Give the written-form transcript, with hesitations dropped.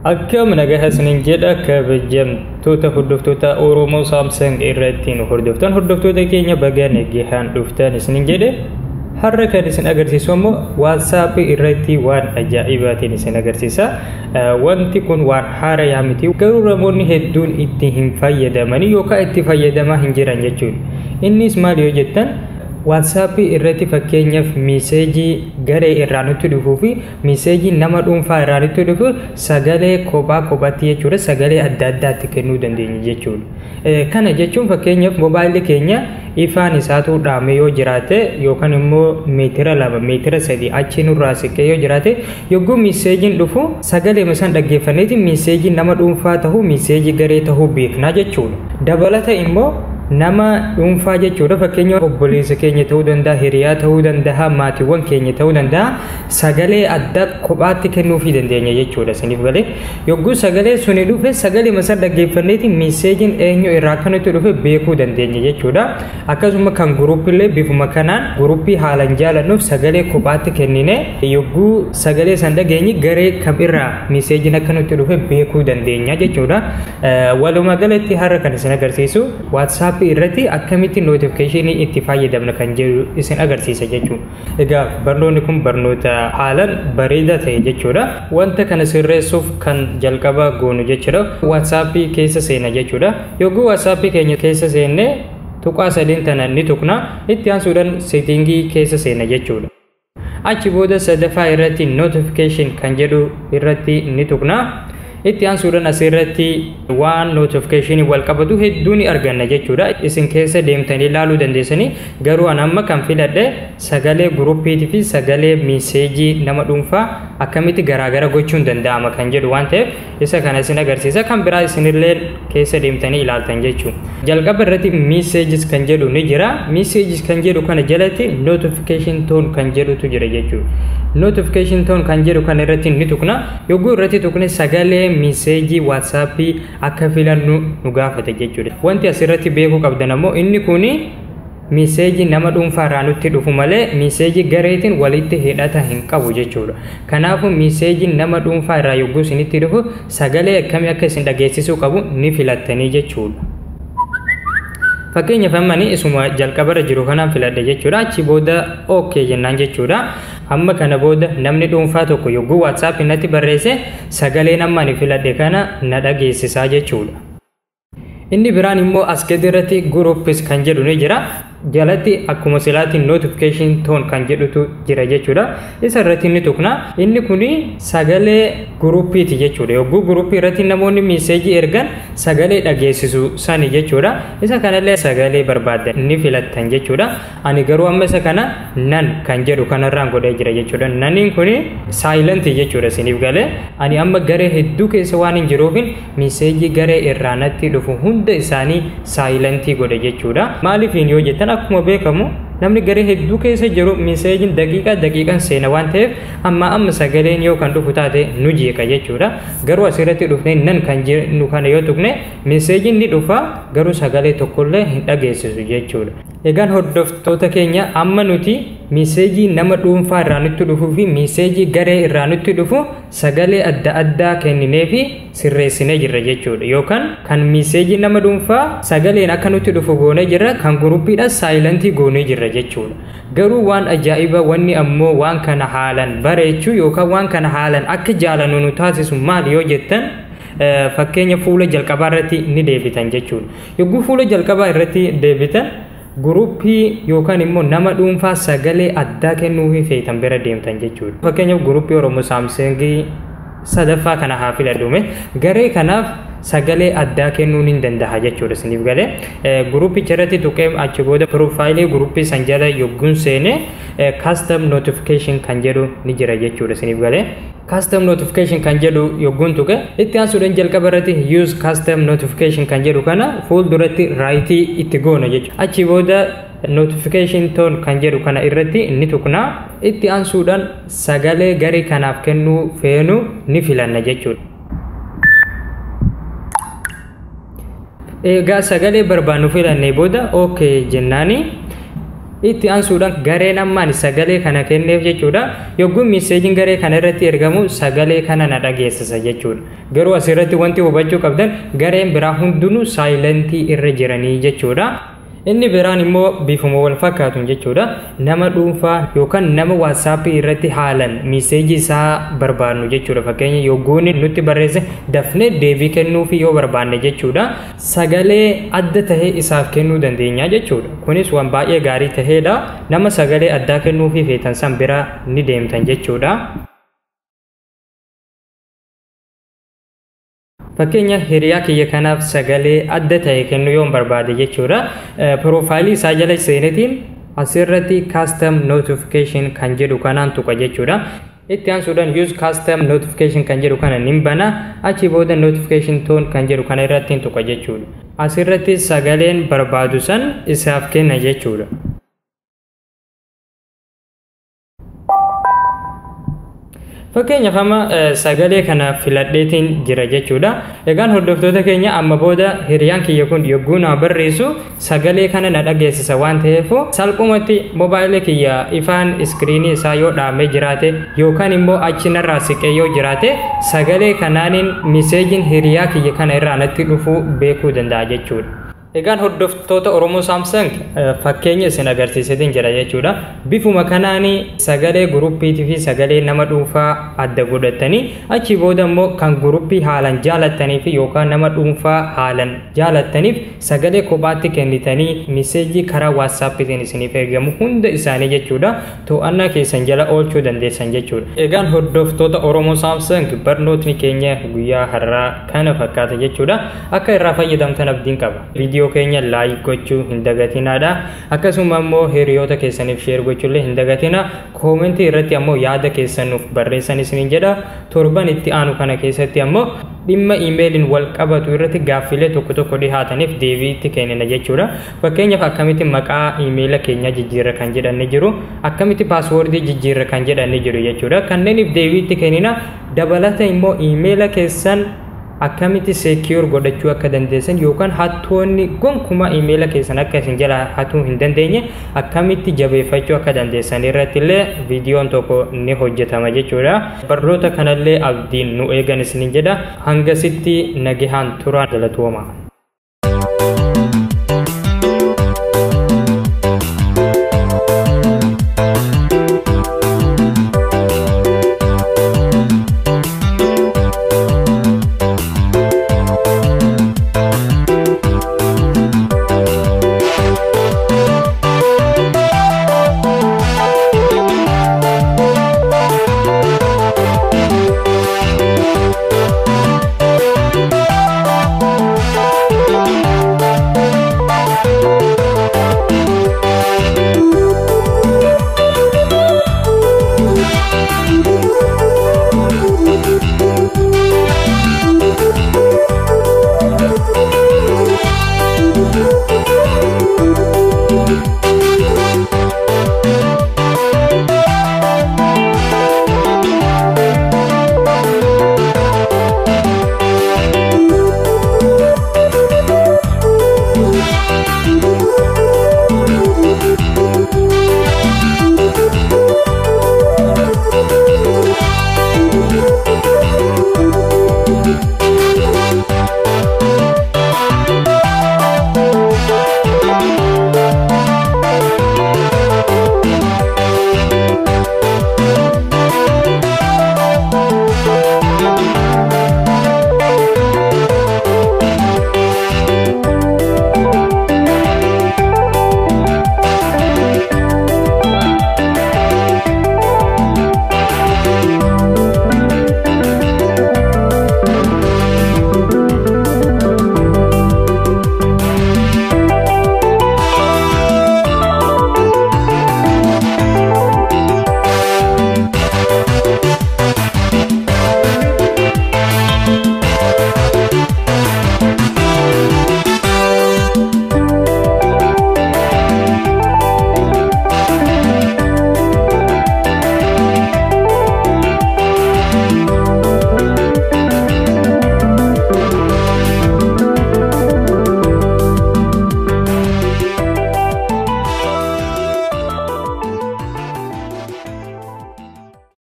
Akkam nagaa isiniin jedha kabajamtoota hordoftoota Oromoo Samsung irratti nu hordoftan, hordoftoota keenya baga nagaan dhuftan isiniin jedhe. Har'a kan isin agarsiisu immoo WhatsApp irratti waan ajaa'ibaatiin isin agarsiisa. Wanti kun waan haarayaa miti, garuu namoonni hedduun itti hin fayyadamanii yookaan itti fayyadamaa hin jiran jechuudha. Innis maal yoo jettan, WhatsApp irratti fakkeenyaaf message garee irraa nutti dhufuu fi message nama dhuunfaa irraa nutti dhufu sagalee kophaa kophaatti jechuudha, sagalee adda addaatti kennuu dandeenya jechuudha. Kana jechuun fakkeenyaaf moobaayilli keenya ifaan isaatu dhaame yoo jiraate yookaan immoo meetira 2 meetira 3 achi nurraa siqee yoo jiraate, yogguu messageiin dhufu sagalee isaan dhaggeeffanneeti message nama dhuunfaa ta'uu message garee ta'uu beekna jechuudha. Dabalata immoo nama dhuunfaa jechuudha, fakkeenya obboleessa keenya ta'uu danda'a, hiriyaa ta'uu danda'a, maatiiwwan keenya ta'uu danda'a, sagalee adda kophaatti kennuufii dandeenya jechuudha. Isiniif galee, yogguu sagalee suni dhufe sagalee masaa dhaggeeffanneeti messageiin eenyu irraa akka nutti dhufe beekuu dandeenya jechuudha. Akkasuma kan guruppillee bifuma kanaan guruppii haalan jaalannuuf sagalee kophaatti kennine yogguu sagalee san dhageenyi garee kam irraa messageiin akka nutti dhufe beekuu dandeenya jechuudha. Walumaa galatti har'a kan isin agarsiisu WhatsApp irratti akkamitti notification itti fayyadamna kan jedhu isin agarsiisa jechuudha. Egaa barnoonni kun barnoota haalan bareedaa ta'e jechuudha. Wanta kana sirreessuuf kan jalqaba goonu jechuudha, WhatsApp keessa seena jechuudha. Yogguu WhatsApp keenya keessa seenne tuqaa sadiin tana ni tuqna, itti aansuudhaan setting keessa seena jechuudha. Achi booda sadaffaa irratti notification kan jedhu irratti ni tuqna. Itti aansuudhaan asirratti waan notification wal qabatu hedduu ni arganna jechuudha. Isin keessa deemtanii ilaaluu dandeessanii, garuu an amma kan filadhe sagalee guruppiitii fi sagalee message nama dhuunfaa akkamitti garaagara gochuun danda'ama kan jedhu waan ta'eef isa kana isin agarsiisa. Kan biraa isinillee keessa deemtanii ilaaltan jechuudha. Jalqaba irratti messages kan jedhu ni jira. Messages kan jedhu kana jalatti notification tone kan jedhutu jira jechuudha. Notification tone kan jedhu kana irratti ni tuqna. Yogguu irratti tuqne sagalee message WhatsApp akka filannu nu gaafata jechuudha. Wanti asirratti beekuu qabdan ammoo inni kuni message nama dhuunfaa irraa nutti dhufu malee message gareetiin walitti hidhata hin qabu jechuudha. Kanaafuu message nama dhuunfaa irraa yogguu isinitti dhufu sagalee akkamii akka isin dhageessisuu qabu ni filattanii jechuudha. Fakkeenyaaf ammani isuma jalqabarra jiru kanaan filadhe jechuudha. Achi booda okay jennaan jechuudha. Amma kana booda namni dhuunfaa tokko yogguu WhatsApp natti barreesse sagaleen amma ani filadhe kana na dhageessisaa jechuudha. Inni biraan immoo as gadi irratti groups kan jedhu ni jira. Jalatti akkuma silaatti notification tone kan jedhutu jira jechuudha. Isa irratti ni tuqna. Inni kuni sagalee guruppiiti jechuudha. Yogguu guruppii irratti namoonni message ergan sagalee dhageessisu sani jechuudha. Isa kanallee sagalee barbaadan ni filattan jechuudha. Ani garuu amma isa kana none kan jedhu kanarraan godhee jira jechuudha. Noneiin kuni silent jechuudha isiniif galee. Ani amma garee hedduu keessa waan hin jiruufin message garee irraa natti dhufu hunda isaanii silent godhe jechuudha. Maaliif yoo jettan, akkuma beekamu namni garee hedduu keessa jiru messageiin daqiiqaa daqiiqaan seena waan ta'eef amma amma sagaleen yoo kan dhufu taate nu jeeqa jechuudha. Garuu asirratti dhufnee none kan jennu kana yoo tuqne messageiin ni dhufa, garuu sagalee tokkollee hin dhageessisu jechuudha. Egaan hordoftoota keenya, amma nuti message nama dhuunfaa irraa nutti dhufuu fi message garee irraa nutti dhufu sagalee adda addaa kenninee fi sirreessinee jirra jechuudha. Yookaan kan message nama dhuunfaa sagaleen akka nutti dhufu goonee jirra, kan guruppiidha silent goonee jirra jechuudha. Garuu waan ajaa'iba, wanni ammoo waan kana haalan bareechuu yookaan waan kana haalan akka jaalannu nu taasisu maal yoo jettan, fakkeenya fuula jalqabaa irratti ni deebitan jechuudha. Yogguu fuula jalqabaa irratti deebitan guruppii yookaan immoo nama dhuunfaa sagalee addaa kennuufii feetan bira deemtan jechuudha. Fakkeenyaaf guruppii Oromoo Samsungii sadaffaa kana haa filadhume, garee kanaaf sagalee addaa kennuun hin danda'a jechuudha. Isiniif galee, guruppicha irratti tuqee achi booda profile guruppii san jala yogguun seene custom notification kan jedhu ni jira jechuudha. Isiniif galee, custom notification kan jedhu yogguun tuqe itti aansuudhaan jalqaba irratti use custom notification kan jedhu kana fuulduratti right itti goona jechuudha. Achi booda notification tone kan jedhu kana irratti ni tuqna. Itti aansuudhaan sagalee garee kanaaf kennuu feenu ni filanna jechuudha. Egaa sagalee barbaannu filannee booda okay jennaani. Itti aansuudhaan gareen ammaan sagalee kana kenneef jechuudha. Yogguu messageiin garee kana irratti ergamu sagalee kana na dhageessisa jechuudha. Garuu asirratti wanti hubachuu qabdan gareen biraa hundinuu silentii irra jiranii jechuudha. Inni biraan immoo bifuma wal fakkaatuun jechuudha. Nama dhuunfaa yookaan nama WhatsAppii irratti haalan messageii isaa barbaadnu jechuudha. Fakkeenya yogguun nutti barreesse dafnee deebii kennuufi yoo barbaanne jechuudha. Sagalee adda tahee isaaf kennuu dandeenya jechuudha. Kunis waan baay'ee gaarii taheedha. Nama sagalee addaa kennuufii feetan san bira ni deemtan jechuudha. Fakkeenya hiriyaa kiyya kanaaf sagalee adda ta'e kennuu yoon barbaade jechuudha. Profileii isaa jala seenetiin asirratti custom notification kan jedhu kanaan tuqa jechuudha. Itti aansuudhaan use custom notification kan jedhu kana nin bana, achi booda notification tone kan jedhu kana irratti tuqa jechuudha. Asirratti sagaleen barbaadu san isaaf kenna jechuudha. Fakkeenyaaf amma sagalee kana filadheetiin jira jechuudha. Egaan hordoftoota keenya, amma booda hiriyaan kiyya kun yogguu naa barreessu sagalee kana na dhageessisa waan ta'eef, salphumatti moobaayilii kiyya ifaan screenii isaa yoo dhaamee jiraate yookaan immoo achi narraa siqee yoo jiraate, sagalee kanaaniin messageiin hiriyaa kiyya kana irraa natti dhufuu beekuu danda'a jechuudha. Egaan hordoftoota Oromoo Samsung, fakkeenya isin agarsiisetiin jira jechuudha. Bifuma kanaan sagalee groupiitii fi sagalee nama dhuunfaa adda godhatanii, achi booda immoo kan groupii haalan jaalattanii fi yookaan nama dhuunfaa haalan jaalattaniif sagalee kophaatti kennitanii messageii karaa WhatsAppiitiin isiniif ergamu hunda isaanii jechuudha. To'annaa keessan jala oolchuu dandeessan jechuudha. Egaan hordoftoota Oromoo Samsung, barnootni keenya guyyaa har'aa kana fakkaata jechuudha. Akka irraa fayyadamtan abdiin qaba. Viidiyoo keenya like gochuu hin dagatinaadha. Akkasuma immoo hiriyoota keessaniif share gochuullee hin dagatina. Commentii irratti ammoo yaada keessan nuuf barreessan isiniin jedha. Torban itti aanu kana keessatti ammoo dhimma emailiin wal qabatu irratti gaaffilee tokko tokko dhihaataniif deebii itti kennina jechuudha. Fakkeenyaaf akkamitti maqaa emaila keenyaa jijjiirra kan jedhan ni jiru. Akkamitti passwordii jijjiirra kan jedhan ni jiru jechuudha. Kanneeniif deebii itti kennina. Dabalata immoo emaila keessan akkamitti secure godhachuu akka dandeessan yookaan hattoonni gonkumaa emaila keessan akka isin jala hatuu hin dandeenye akkamitti jabeeffachuu akka dandeessan irratti illee viidiyoon tokko ni hojjetama jechuudha. Barnoota kanallee abdiin nu eegan isinin jedha. Hangasitti nagahaan turaa, galatooma.